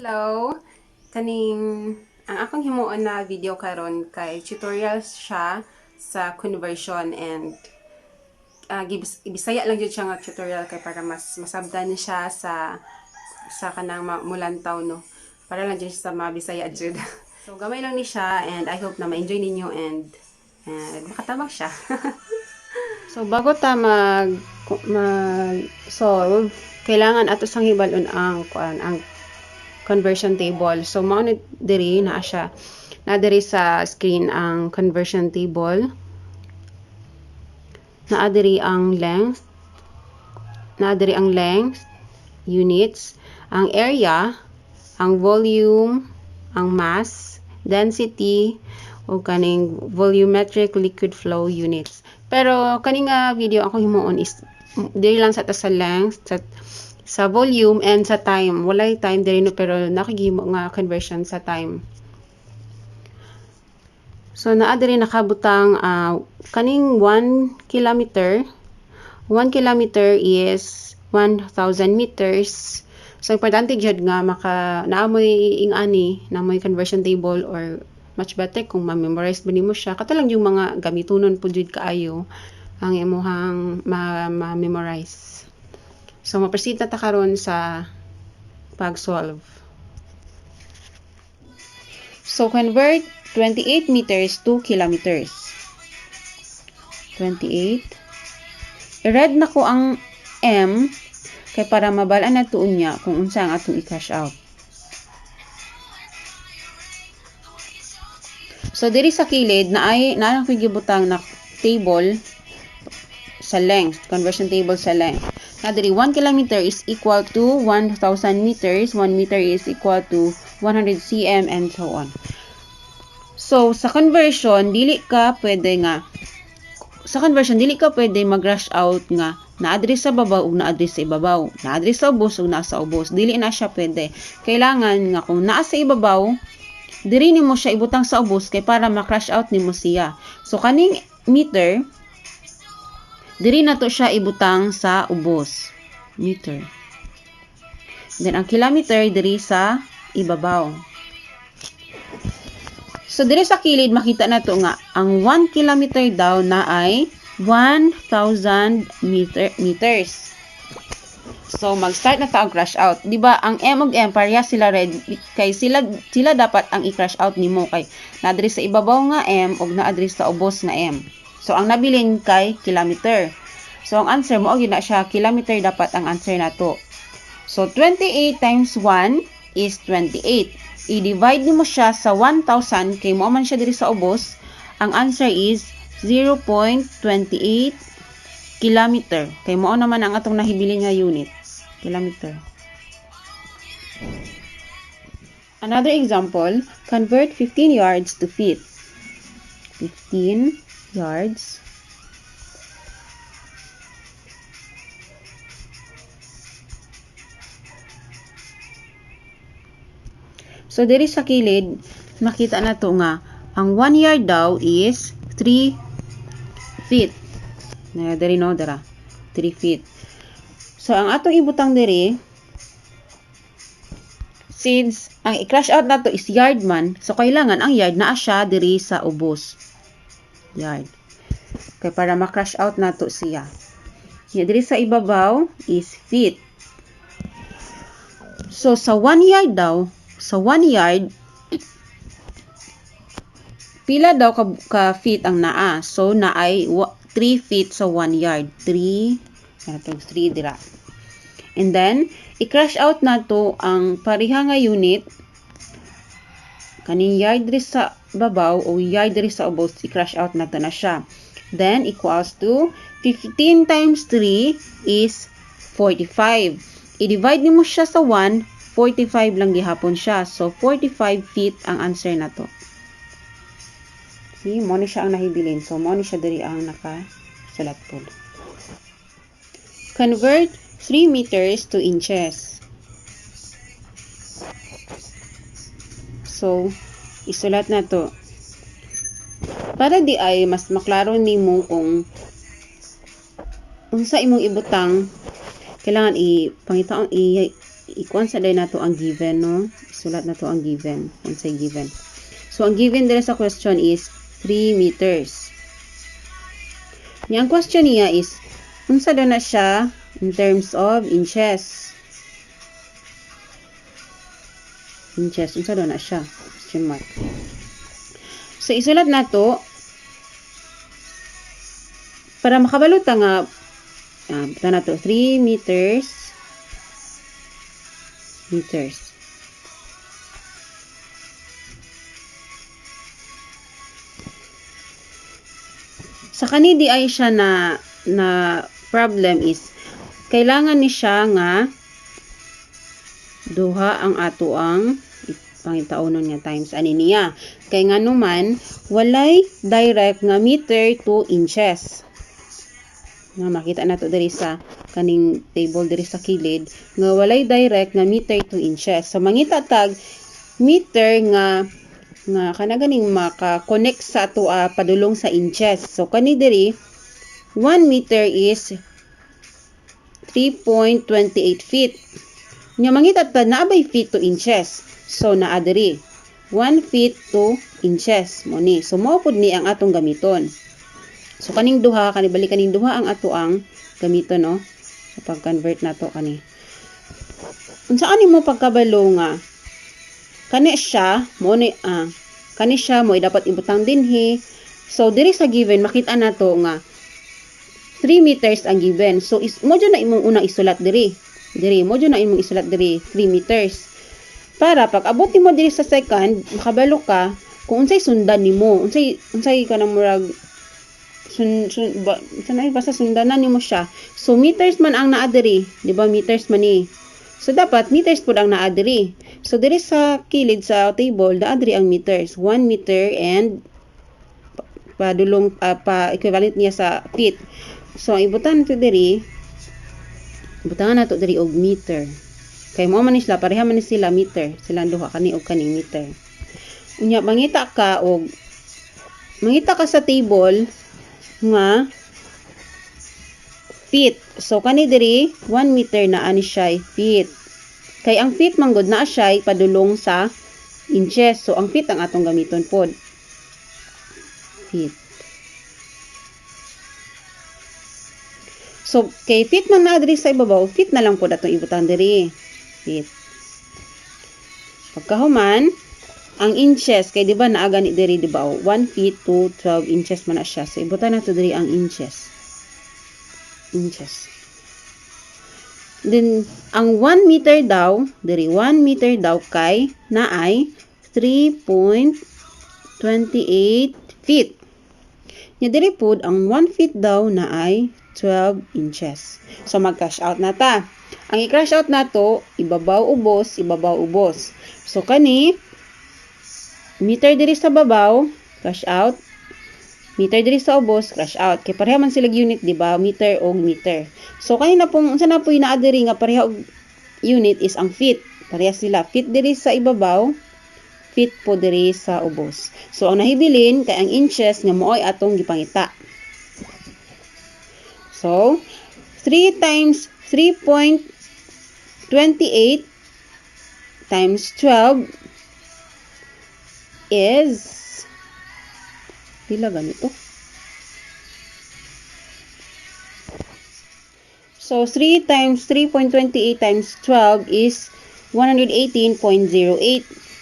Hello! Kaning ang akong himuon na video karon kay tutorial siya sa conversion and Bisaya lang jud siya nga tutorial kay para mas masabdan siya sa kanang mulantaw, no, para lang jud siya sa mga Bisaya jud. So gamay lang ni siya and I hope na ma-enjoy ninyo and makatabang siya. So bago ta mag solve, kailangan ato sang hibalon ang kuan, ang conversion table. So mao ni diri naa siya. Na diri sa screen ang conversion table. Naa diri ang length. Naa diri ang length units, ang area, ang volume, ang mass, density, o kaning volumetric liquid flow units. Pero kani nga video ako himuon is diri lang sa ta sa length, sa volume and sa time. Walay time diri, no, pero nakagihimo nga conversion sa time. So naa diri nakabutang kaning 1 kilometer. 1 kilometer is 1,000 meters. So importante jud nga maka naamoy ing-ani, naamoy conversion table, or much better kung ma-memorize ba nimo siya. Kato lang yung mga gamitonon pud jud kaayo ang imuhang ma-memorize. So ma-proceed na ta karon sa pag-solve. So convert 28 meters to kilometers. 28. I-red na ko ang M kay para mabalaan na tuon niya kung unsa ang atong i-cash out. So diri sa kilid naay naa koy gibutang na table sa length, conversion table sa length. Na diri 1 kilometer is equal to 1,000 meters, 1 meter is equal to 100 cm, and so on. So sa conversion dili ka pwede nga sa conversion dili ka pwede mag-rush out nga na-address sa babaw ug na-address sa ibabaw, na-address sa ubos ug naa sa ubos. Dili na siya pwede. Kailangan nga kung naa sa ibabaw, diri nimo siya ibutang sa ubos kay para ma-crash out nimo siya. So kaning meter, diri nato siya ibutang sa ubos, meter. Then ang kilometer diri sa ibabaw. So diri sa kilid makita nato nga ang 1 kilometer daw na ay 1,000 meters. So mag-start na ta og crash out. Di ba ang M ug M pareha sila red kay sila dapat ang i-crash out nimo kay na-address sa ibabaw nga M ug na-address sa ubos nga M. So ang nabilin kay kilometer. So ang answer mo gyud na siya kilometer dapat ang answer nato. So 28 times 1 is 28. I-divide nimo siya sa 1,000 kay mao man siya diri sa ubos. Ang answer is 0.28 kilometer. Kay mao naman ang atong nahibilin nga unit, kilometer. Another example, convert 15 yards to feet. 15 yards. So diri sa kilid makita na to nga ang 1 yard daw is 3 feet. Na diri no dara 3 feet. So ang atong ibutang diri, since ang i-crash out nato is yard man, so kailangan ang yard naa siya diri sa ubos. Yard. Kay para ma-crash out nato siya. Nya diri sa ibabaw is feet. So sa 1 yard daw, sa 1 yard pila daw ka feet ang naa? So naay 3 feet sa 1 yard. 3, atong 3 dira. And then i-crash out nato ang pareha nga unit kaning yard diri sa babaw o yard diri sa ubos, i-crash out nato na siya. Then equals to 15 times 3 is 45. I-divide nimo siya sa 1, 45 lang gihapon siya. So 45 feet ang answer nato. See, mo ni siya ang nahibilin. So mo ni siya diri ang nakasulat po. Convert 3 meters to inches. So isulat na to. Para di ay mas maklaro nimo kung unsa imong ibutang, kailangan ipangitaon Ikuan sa day nato ang given, no? Isulat nato ang given. Unsay given. So, ang given diri sa question is 3 meters. Nya ang question niya is, unsa daw na siya in terms of inches? Inches, unsa daw na siya? Question mark. So, isulat nato para makabalo ta nga butang nato 3 meters meters. Sa kani di ay siya na na problem is kailangan ni siya nga duha ang ato ang pangitaonon nga times ani niya. Kay ngano man walay direct nga meter to inches. Nga makita nato diri sa kaning table diri sa kilid nga walay direct nga meter to inches. So mangita tag meter nga nga kana ganing maka-connect sa ato padulong sa inches. So kani diri 1 meter is 3.28 feet. Nya mangita ta naa bay feet to inches. So naa diri 1 feet to inches mo ni. So mao pud ni ang atong gamiton. So kaning duha, kani balik kaning duha ang ato ang gamiton, no, sa pag-convert nato kani. Unsa ani mo pagkabalo nga kani siya mo ni kani siya mo dapat ibutang dinhi. So diri sa given makita nato nga 3 meters ang given. So is, mo jud na imong unang isulat diri. Diri mo jud na imong isulat diri 3 meters. Para pag abot nimo diri sa second, makabalo ka kung unsay sundan nimo, unsay unsay kanang murag sun, sun ba, sanay basta sundanan nimo siya. So meters man ang naa diri, di ba? Meters man ni. So dapat meters pud ang naa diri. So diri sa kilid sa table naa diri ang meters, 1 meter and padulong pa equivalent niya sa feet. So ang ibutan nato diri, butangan nato diri og meter. Kay mo man ni sila, pareha man ni sila meter, silang duha kani og kaning meter. Unya mangita ka sa table nga feet. So kani diri 1 meter na ani siya feet. Kay ang feet man gud naa siya padulong sa inches. So ang feet ang atong gamiton pod. Feet. So kay feet man naa diri sa ibabaw, feet na lang pod atong ibutang diri. Feet. Pagkahuman, ang inches kay di ba naa gani diri, di ba? 1 feet to 12 inches man na siya. So ibutang nato diri ang inches. Inches. Then ang 1 meter daw, diri 1 meter daw kay naay 3.28 feet. Nya diri pod ang 1 feet daw naay 12 inches. So mag-cash out na ta. Ang i-cash out nato, ibabaw ubos, ibabaw ubos. So kani meter diri sa babaw, cash out. Meter diri sa ubos, cash out. Kay pareha man sila unit, di ba? Meter og meter. So kani na pong unsa na po naa diri nga pareha og unit is ang feet. Pareha sila, feet diri sa ibabaw, feet po diri sa ubos. So ang nahibilin kay ang inches nga maoy atong gipangita. So 3 times 3.28 times 12 is pila ganito? So 3 times 3.28 times 12 is 118.08.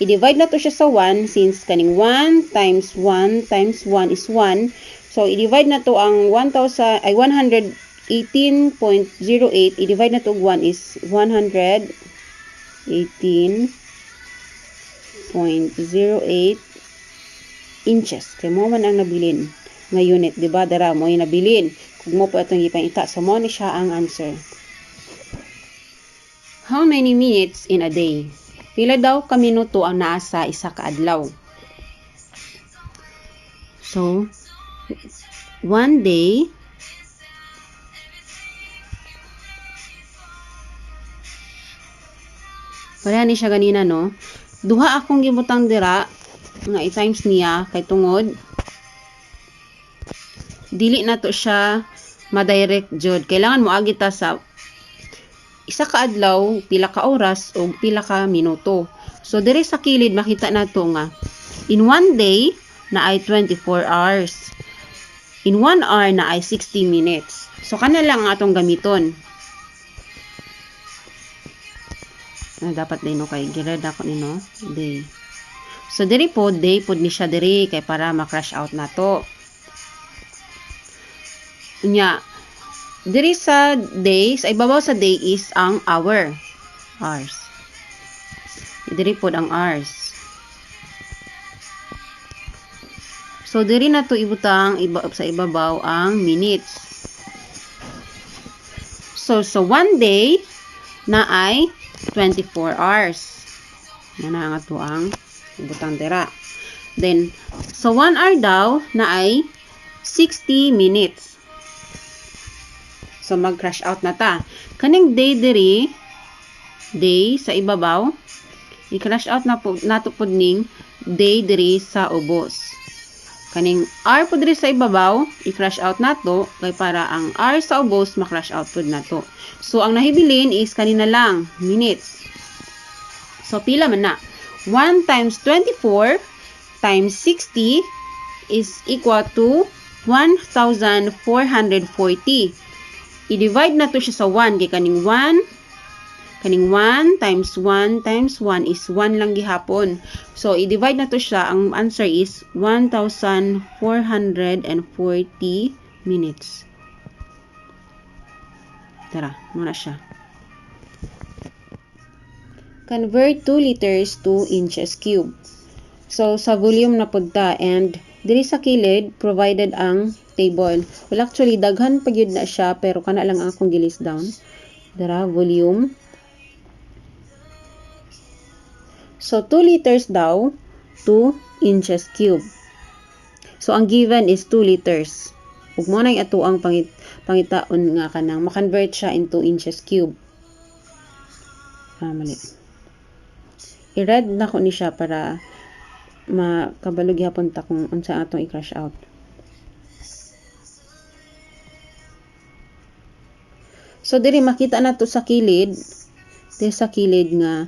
I-divide na to siya sa 1 since kaning 1 times 1 times 1 is 1. So i-divide na to ang 1000 ay 118.08, i-divide na to og 1 is 118.08 inches. Kay mo man ang nabilin nga unit, di ba? Dara mo yung nabilin. Kung mo po itong ipangita, so mo ni siya ang answer. How many minutes in a day? Pila daw ka minuto ang naa sa isa ka adlaw? So, 1 day pareha ni siya ganina, no? Duha akong gibutang dira nga i-times niya kay tungod dili na to siya ma-direct jud. Kailangan mo agi ta sa Isa ka adlaw, pila ka oras ug pila ka minuto. So diri sa kilid makita nato nga in one day naay 24 hours. In 1 hour naay 60 minutes. So kana lang ang atong gamiton. Dapat din no kay gired ako ni no day. So diri po day pod ni siya diri kay para ma-crash out nato. Unya diri sa day, sa ibabaw sa day is ang hour. Hours. Diri pod ang hours. So diri nato ibutang sa ibabaw ang minutes. So sa one day naay 24 hours. Yan na ang ato ang ibutang dira. Then sa 1 hour daw naay 60 minutes. So mag-crash out na ta. Kaning day diri, day sa ibabaw, i-crash out na po nato pud ning day diri sa ubos. Kaning hour pud diri sa ibabaw, i-crash out nato kay para ang hour sa ubos ma-crash out pud nato. So ang nahibilin is kanina lang minutes. So pila man na? 1 times 24 times 60 is equal to 1,440. I-divide na to siya sa 1 kay kaning 1 times 1 times 1 is 1 lang gihapon. So i-divide na to siya, ang answer is 1,440 minutes. Tara, muna siya. Convert 2 liters to inches cube. So sa volume na pud ta, and diri sa kilid provided ang table. Well, actually daghan pa gyud na siya pero kana lang ang akong gilist down. Dara volume. So 2 liters daw 2 inches cube. So ang given is 2 liters. Ug mo nang ato ang pangitaon nga kanang ma-convert siya into inches cube. Mali. I-read na ko ni siya para makabalo gihapon ta kung unsa atong i-crash out. So diri makita na to sa kilid, diri sa kilid nga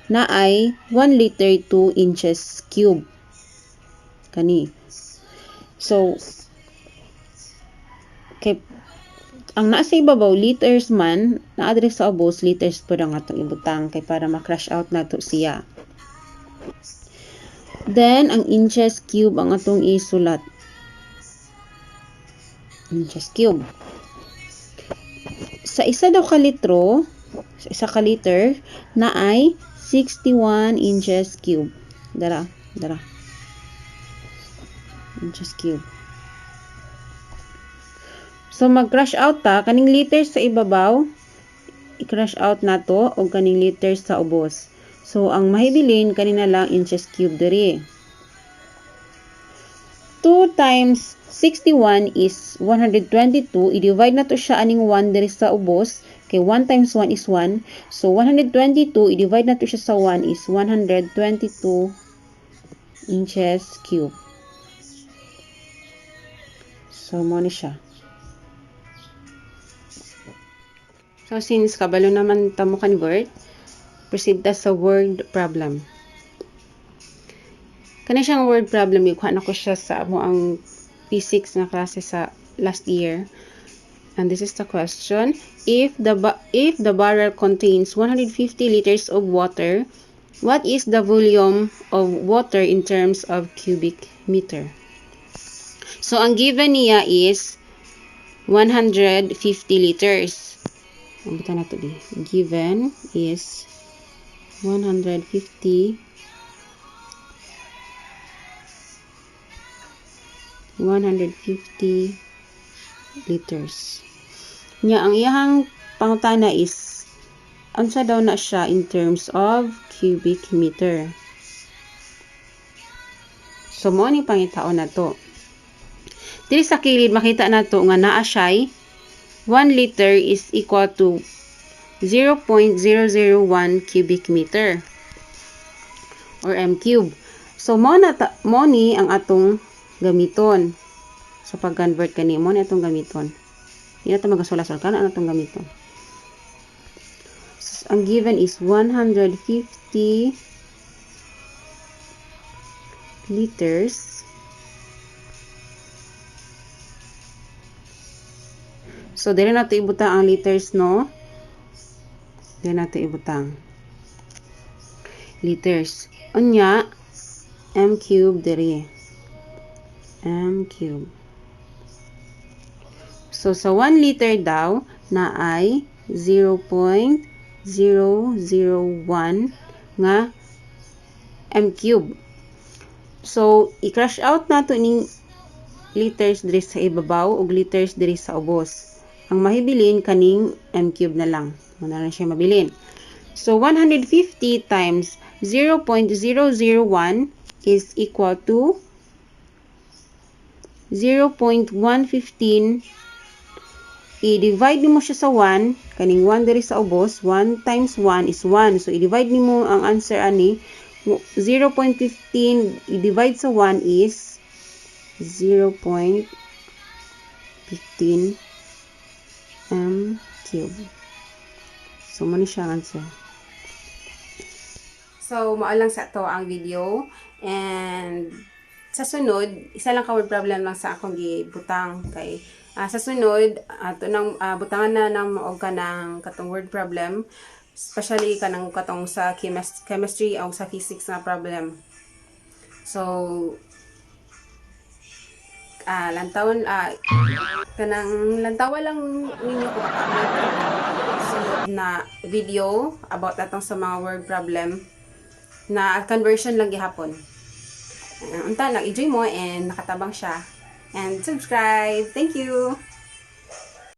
naay 1 liter 2 inches cube. Kani. So kay ang naa sa ibabaw liters man, naa diri sa ubos liters pud ang atong ibutang kay para ma-crash out nato siya. Then ang inches cube ang atong isulat. Inches cube. Sa isa daw ka litro, sa isa ka liter, naay 61 inches cube. Dara, dara. Inches cube. So mag-crash out ta kaning liters sa ibabaw, i-crash out nato og kaning liters sa ubos. So ang mahibilin kanina lang inches cube diri. 2 times 61 is 122. I-divide na to siya aning 1 diri sa ubos. Kay 1 times 1 is 1. So 122, i-divide na to siya sa 1 is 122 inches cube. So mo ni siya. So since kabalo naman ta mo convert, proceed ta sa word problem. Kana siyang word problem, ikuha na ko siya sa amo ang P6 na klase sa last year. And this is the question. If the barrel contains 150 liters of water, what is the volume of water in terms of cubic meter? So ang given niya is 150 liters. Abutan nato di. Given is 150 liters. Nya ang iyahang pangutana is unsa daw na siya in terms of cubic meter. So mo ni pangitaon nato. Diri sa kilid makita nato nga naa siya'y 1 liter is equal to 0.001 cubic meter or m cube. So mo ni ang atong gamiton sa pag-convert kani, mo ni atong gamiton. Di na ta magasula-sul, kana ang atong gamiton. Ang given is 150 liters. So, dili nato ibutang ang liters, no? Dili nato ibutang liters. Unya, m cube diri. M cube. So, sa 1 liter daw na ay 0.001 nga m cube. So, i-crash out nato ning liters diri sa ibabaw ug liters diri sa ubos. Ang mahibilin kaning m cube na lang. Muna lang siya mabilin. So, 150 times 0.001 is equal to 0.115. I-divide nimo siya sa 1, kaning 1 diri sa ubos, 1 times 1 is 1. So, i-divide nimo ang answer ani, 0.15 i-divide sa 1 is 0.15 m cube. So, mao ni siya ang answer. So, mao lang sa to ang video. And sa sunod, isa lang ka word problem lang sa akong gibutang kay sa sunod ato nang butangan na nang og kanang katong word problem, especially kanang katong sa chemistry o sa physics na problem. So, lantawon kanang lantawa lang ninyo kung maka-upload ko sunod na video about atong sa mga word problem na conversion lang gihapon. Unta nag-enjoy mo and nakatabang siya. And subscribe. Thank you!